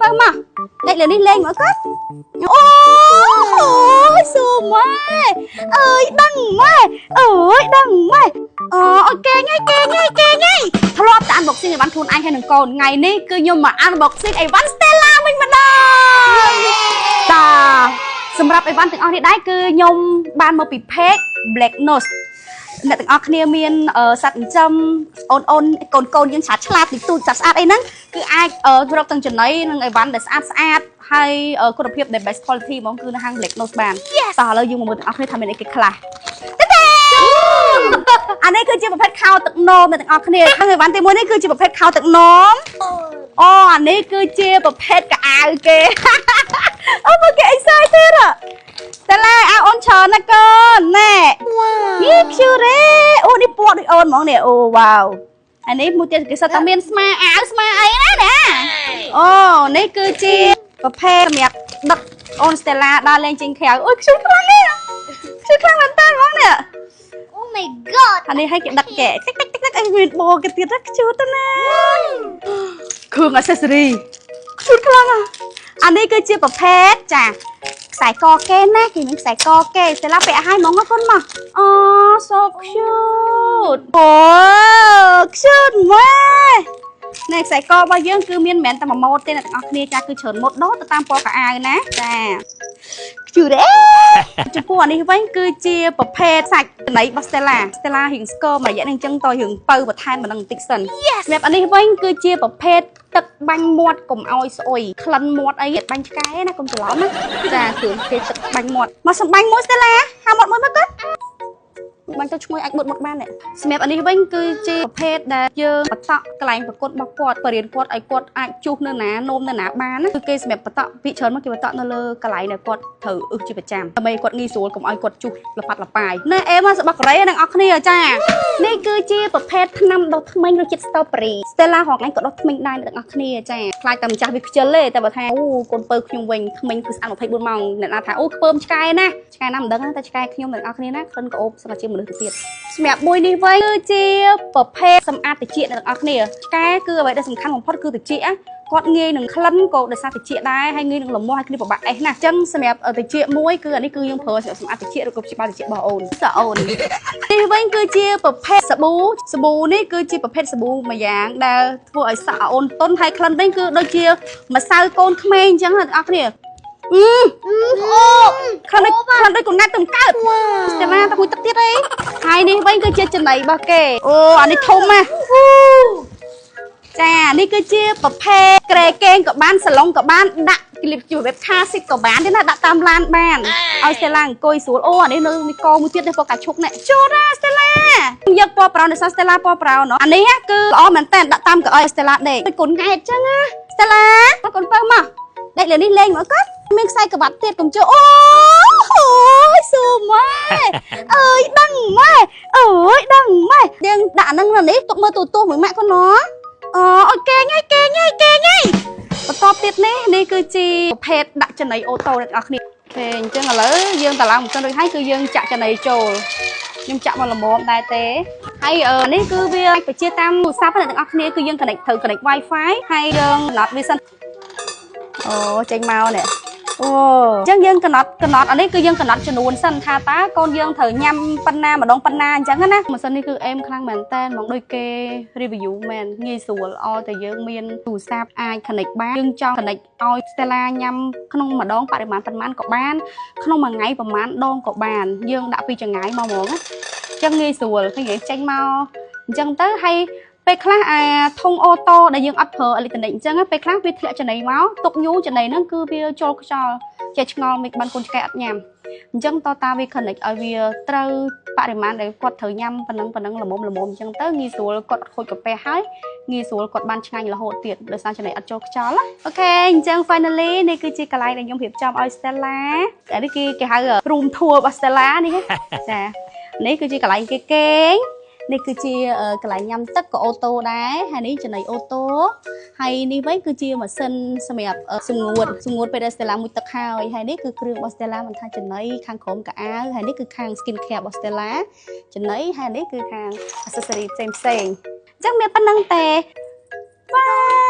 ពៅមកដេកលើនេះលេងមកកូនអូអូយស៊ូម៉ែអើយដឹងម៉ែអើយដឹងម៉ែអូអូគេងហើយកេងហើយកេងហើយធ្លាប់តែ unboxing អីវ៉ាន់ខ្លួនឯងហើយនឹងកូនថ្ងៃនេះគឺខ្ញុំមក unboxing អីវ៉ាន់ Stella វិញម្ដងតាសម្រាប់អីវ៉ាន់ទាំងអស់នេះដែរគឺខ្ញុំបានមកពី page Black Nose អ្នកទាំងអស់គ្នាមានសត្វចិញ្ចឹមអូនអូនកូនកូនយើងឆ្លាតឆ្លាតតិចតួចស្អាតស្អាតអីហ្នឹងគឺអាចរកទាំងចំណីនិងអីវ៉ាន់ដែលស្អាតស្អាតហើយគុណភាពដែល best quality ហ្មងគឺនៅហាង Black Nose បានតោះឥឡូវយើងមកមើលទាំងអស់គ្នាថាមានអីគេខ្លះតេតេអានេះគឺជាប្រភេទខោទឹកនោមអ្នកទាំងអស់គ្នាហើយអីវ៉ាន់ទីមួយនេះគឺជាប្រភេទខោទឹកនោមអូអានេះគឺជាប្រភេទកៅអៅគេ អូមកគេ excited តែឡាអើអូនច្រើនណាស់កូនណែ យី cute ទេអូនេះពណ៌ដូចអូនហ្មងនេះអូវ៉ាវអានេះមួយទៀតគេសិតតែមានស្មាអាវស្មាអីណាណាអូនេះគឺជាប្រភេទសម្រាប់ដឹកអូន Stella ដើរលេងចេញក្រៅអូយ cute ខ្លាំងនេះ cute ខ្លាំងមែនតើហ្មងនេះ Oh my God. អានេះឲ្យគេដឹកកែតិចតិចតិចតិចអីមានបោគេទៀតណា cute ទៅណាគ្រឿង accessory cute ខ្លាំងអានេះគឺជាប្រភេទចាខ្សែកគេណាគេមានខ្សែកគេ Stella ពាក់ឲ្យហ្មងណាកូនមកអូ so cute អូ cute ម៉ែនេះខ្សែករបស់យើងគឺមានមិនមែនតែមួយម៉ូតទេអ្នកទាំងអស់គ្នាចាគឺច្រើនម៉ូតដោតទៅតាមពណ៌កៅអៅណាចា cute ទេចំពោះអានេះវិញគឺជាប្រភេទសាច់ចំណីរបស់ Stella Stella រៀងស្គមមួយរយៈនេះអញ្ចឹងតរៀងពៅបន្ថែមមិននឹងបន្តិចសិនសម្រាប់អានេះវិញគឺជាប្រភេទទឹកបាញ់មាត់កុំឲ្យស្អុយក្លិនមាត់អីបាញ់ឆ្កែណាកុំច្រឡំណាចាគ្រឿងគេទឹកបាញ់មាត់មកសំបាញ់មួយ Stella ហាមាត់មួយមកកូនបាញ់ទៅឈ្ងុយអាចបឺតមាត់បាននេះសម្រាប់អានេះវិញគឺជាប្រភេទដែលយើងបតក់កន្លែងប្រកួតរបស់គាត់បរៀនគាត់ឲ្យគាត់អាចជុះនៅណានោមនៅណាបានណាគឺគេសម្រាប់បតក់ពីច្រើនមកគេបតក់នៅលើកន្លែងដែលគាត់ត្រូវអឹសជាប្រចាំដើម្បីគាត់ងាយស្រួលកុំឲ្យគាត់ជុះលប៉ាត់លប៉ាយណែអេមកសបកកូរ៉េអ្នកនរគ្នាចានេះគឺជាប្រភេទថ្នាំដុសធ្មេញរសជាតិ strawberry Stella រកឯងក៏ដុសធ្មេញដែរអ្នកនរគ្នាចាខ្លាចតែម្ចាស់វាខ្ជិលទេតែបើថាអូកូនពៅខ្ញុំវិញធ្មេញគឺស្អាត24ម៉ោងអ្នកណាថាអូខ្ពើមឆ្កែណាឆ្កែណាមិនដឹងតែឆ្កែខ្ញុំអ្នកនរគ្នាណាក្លិនក្អូបសម្រាប់ជាមនុស្សទៅទៀតសម្រាប់មួយនេះវិញគឺជាប្រភេទសម្អាតត្រចៀកអ្នកនរគ្នាឆ្កែគឺអ្វីដែលសំខាន់បំផុតគឺត្រចៀកគាត់ងាយនឹងក្លិនក៏ដោយសារត្រចៀកដែរហើយងាយនឹងលមាស់ហើយគ្នាពិបាកអេសណាស់អញ្ចឹងសម្រាប់ត្រចៀកមួយគឺអានេះគឺយើងប្រើសម្រាប់សម្អាតត្រចៀកឬក៏ព្យាបាលត្រចៀករបស់អូនសអូននេះវិញគឺជាប្រភេទសាប៊ូសាប៊ូនេះគឺជាប្រភេទសាប៊ូមួយយ៉ាងដែលធ្វើឲ្យសក់អូនតុនហើយក្លិនវិញគឺដូចជាម្សៅកូនក្មេងអញ្ចឹងអ្នកនរគ្នាអឺ អូ ក្លិនដូចក្លិនដូចកូនណាត់ទៅកើតស្ទេឡាតែមួយទឹកទៀតអីហើយនេះវិញគឺជាចំណីរបស់គេអូអានេះធំណាស់ចានេះគឺជាប្រភេទក្រែកេងក៏បានសាឡុងក៏បានដាក់គលីបជាបែប car seat ក៏បានទេណាដាក់តាមឡានបានឲ្យស្ទេឡាអង្គុយស្រួលអូអានេះនៅនេះកមួយទៀតនេះពណ៌កាឈុកនេះជូតណាស្ទេឡាយកពណ៌ប្រោនដោយសារស្ទេឡាពណ៌ប្រោនអានេះគឺល្អមែនតើដាក់តាមកៅអីស្ទេឡាដេកដូចកូនង៉ែតចឹងណាស្ទេឡាកូនពៅមកដេកលើនេះលេងមកកូនមានខ្សែក្រវ៉ាត់ទៀតកុំជឿអូអូយស៊ូម៉ែអើយដឹងម៉ែអើយដឹងម៉ែយើងដាក់ហ្នឹងនៅនេះទុកមើលទូទស្សន៍មួយម៉ាក់កូនណអូអូគេងហើយកេងហើយកេងហើយបន្ទាប់ទៀតនេះនេះគឺជាប្រភេទដាក់ចំណី auto អ្នកទាំងអស់គ្នាOK អញ្ចឹងឥឡូវយើងតឡើងម៉ាស៊ីនរួចហើយគឺយើងចាក់ចំណីចូលខ្ញុំចាក់មកល្មមដែរទេហើយនេះគឺវាបញ្ជាតាមទូរស័ព្ទអ្នកទាំងអស់គ្នាគឺយើង connect ត្រូវ connect Wi-Fi ហើយយើងកំណត់វាសិនអូចេញមកនេះអូអញ្ចឹងយើងកំណត់កំណត់អានេះគឺយើងកំណត់ចំនួនសិនថាតើកូនយើងត្រូវញ៉ាំប៉ុណ្ណាម្ដងប៉ុណ្ណាអញ្ចឹងណាម៉ាស៊ីននេះគឺអេមខ្លាំងមែនតើហ្មងដូចគេ review មែនងាយស្រួលឲ្យតែយើងមានទូរស័ព្ទអាច connect បានយើងចង់ connect ឲ្យ Stella ញ៉ាំក្នុងម្ដងបរិមាណប៉ុន្មានក៏បានក្នុងមួយថ្ងៃប្រហែលដងក៏បានយើងដាក់ពីចង្ងាយមកហ្មងណាអញ្ចឹងងាយស្រួលឃើញគេចេញមកអញ្ចឹងទៅហើយពេលខ្លះអាធុង auto ដែលយើងអត់ប្រើអេឡិចត្រូនិកអញ្ចឹងពេលខ្លះវាធ្លាក់ចំណីមកទុកយូរចំណីហ្នឹងគឺវាចូលខ្យល់ចេះឆ្ងល់មិនបានកូនឆ្កែអត់ញ៉ាំអញ្ចឹងតតាវា connect ឲ្យវាត្រូវបរិមាណដែលគាត់ត្រូវញ៉ាំប៉ុណ្ណឹងប៉ុណ្ណឹងល្មមល្មមអញ្ចឹងទៅងាយស្រួលគាត់អត់ខូចកាពះហើយងាយស្រួលគាត់បានឆ្ងាញ់រហូតទៀតដោយសារចំណីអត់ចូលខ្យល់ណាOK អញ្ចឹង finally នេះគឺជាកន្លែងដែលខ្ញុំរៀបចំឲ្យ Stella តែនេះគេគេហៅ room tour របស់ Stella នេះចានេះគឺជាកន្លែងគេគេងនេះគឺជាកន្លែងញ៉ាំទឹកក៏ auto ដែរហើយនេះចំណី auto ហើយនេះវិញគឺជាម៉ាស៊ីនសម្រាប់សម្ងួតសម្ងួតពេលដែល Stella មួយទឹកហើយហើយនេះគឺគ្រឿងរបស់ Stella មិនថាចំណីខាងក្រោមកៅអៅហើយនេះគឺខាង skin care របស់ Stella ចំណីហើយនេះគឺខាង accessory ផ្សេងផ្សេងអញ្ចឹងមានប៉ុណ្្នឹងទេ bye.